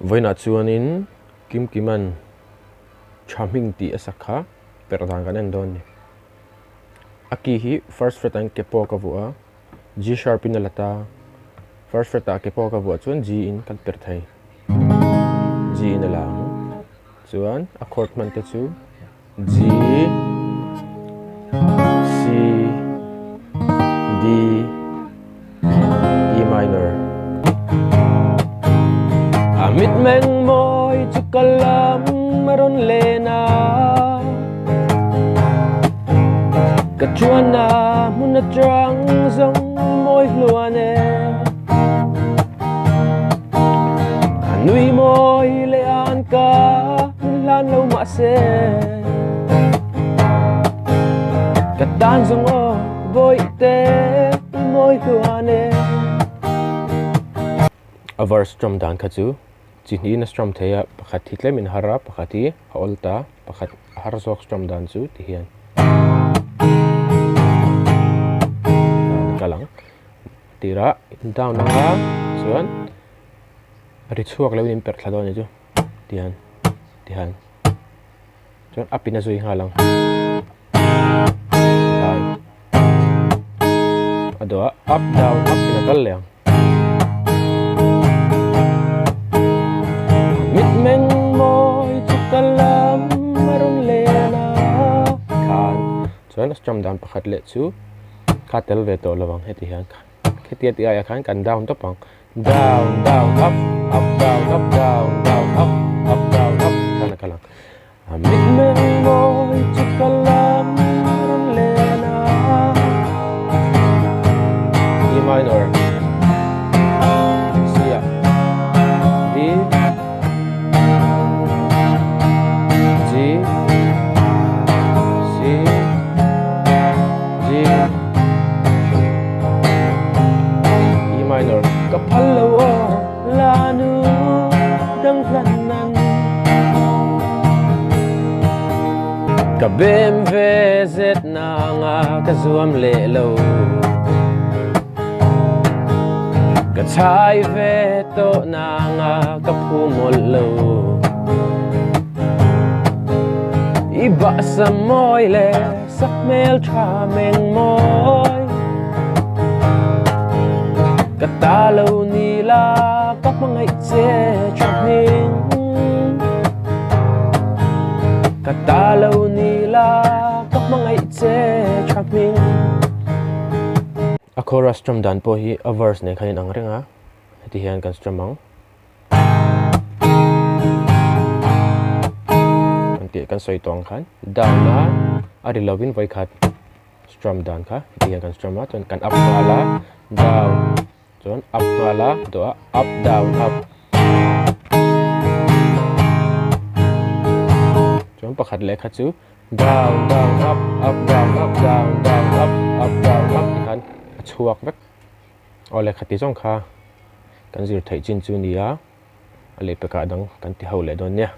Vawiinah chuanin Kimkima'n tha hming tih a sak kha perh dan kan en dawn a ni. A key hi first fret ah hian ke pawh ka vuah a, G sharp in a la ta. First fret ah ke pawh ka vuah chuan G in kan perh thei. G in a la ang. Chuan a chord hman te chu G, C, D, E minor. A mitmeng mawi chu ka lam a rawn len a, ka chuanna hmun atang zawng mawi hluan e. A nui mawi leh an ka min hlan lo mahse ka tan zawng aw bawihte i mawi hluan e. A verse strum dan kha chu chi hnihin a strum thei a, pakhat hi tlem in har a, pakhat hi a awl ta, pakhat a har zawk strum dan chu ti hian a kal ang. Tirah down anga chuan ri chhuak lo in in perh thla dawn a ni chu tihian tihian chuan up in a zui nghal ang down a dawh a up down up in a kal leh ang mitmeng mawi chu ka lam a rawn len a khan chuan a strum dan pakhat leh chu. Kha tel ve tawh lo ang heti hian kheti a tih aiah khan kan down tawp ang down down up up down up down down up up down up khan a kal ang a mitmeng mawi chu ka lam rawn len a E minor C ah D G C G E minor Ka phal lo aw la nu dang hlan nan Ka bem ve zet na nga ka zuam leh lo Ka chai ve tawh na nga ka phu mawlh lo I bahsa mawi le Sak hmel tha meng mawi Ka ta lo ni la ka hmangaih che tha hming Ka ta lo ni la ka hmangaih che tha hming A chorus strum dan pawh hi a verse nen khan in ang reng a, heti hian kan strum ang. Kan tih kan sawi tawh ang khan down a a ri lovin vawikhat strum dan kha heti hian kan strum a chuan kan up nghal a down chuan up nghal a dawh a up down up chuan pakhat leh kha chu down down up up down up down down up up down up ti khan a chhuak vek. Aw lehkha ti zawng kha kan zir theih chin chu nia a lehpekah dang kan ti ho leh dawn nia.